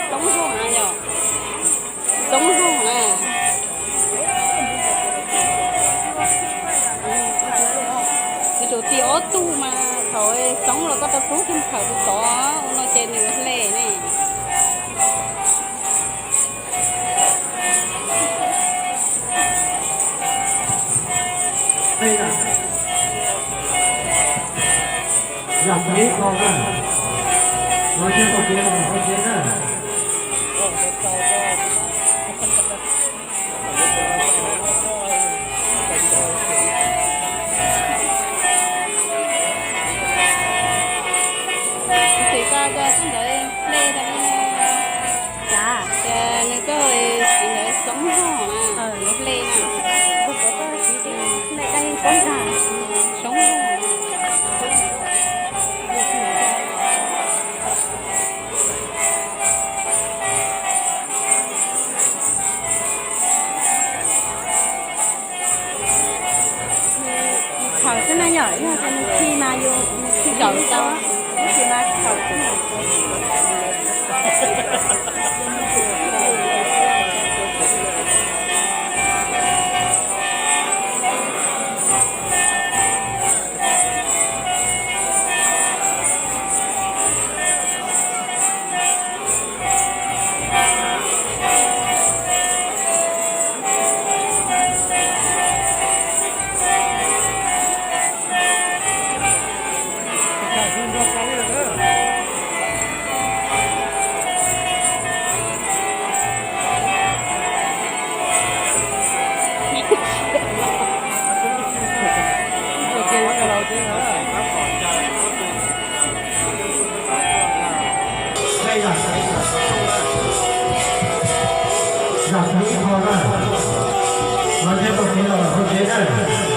Toob zog na yom, toob zog na. Yuav tsum tis ob tug mas thaum txoov los koj tau rub kiag khaws tus tod, ua no ces nws hle ne. Yog ib qho na, los thiab tau kev los hauv tsev na. Tus txiv ko ko tub ntawd hle rau li no. Cas nws koj txiv ntawd xoob zog na, nws hle na. Xoob zog. Khaws xwb na yom, yog tias nws khi mas yus khi zaum tau, tab sis mas khaws xwb na. Zam ib qho na, los thiab tau kev los hauv tsev na.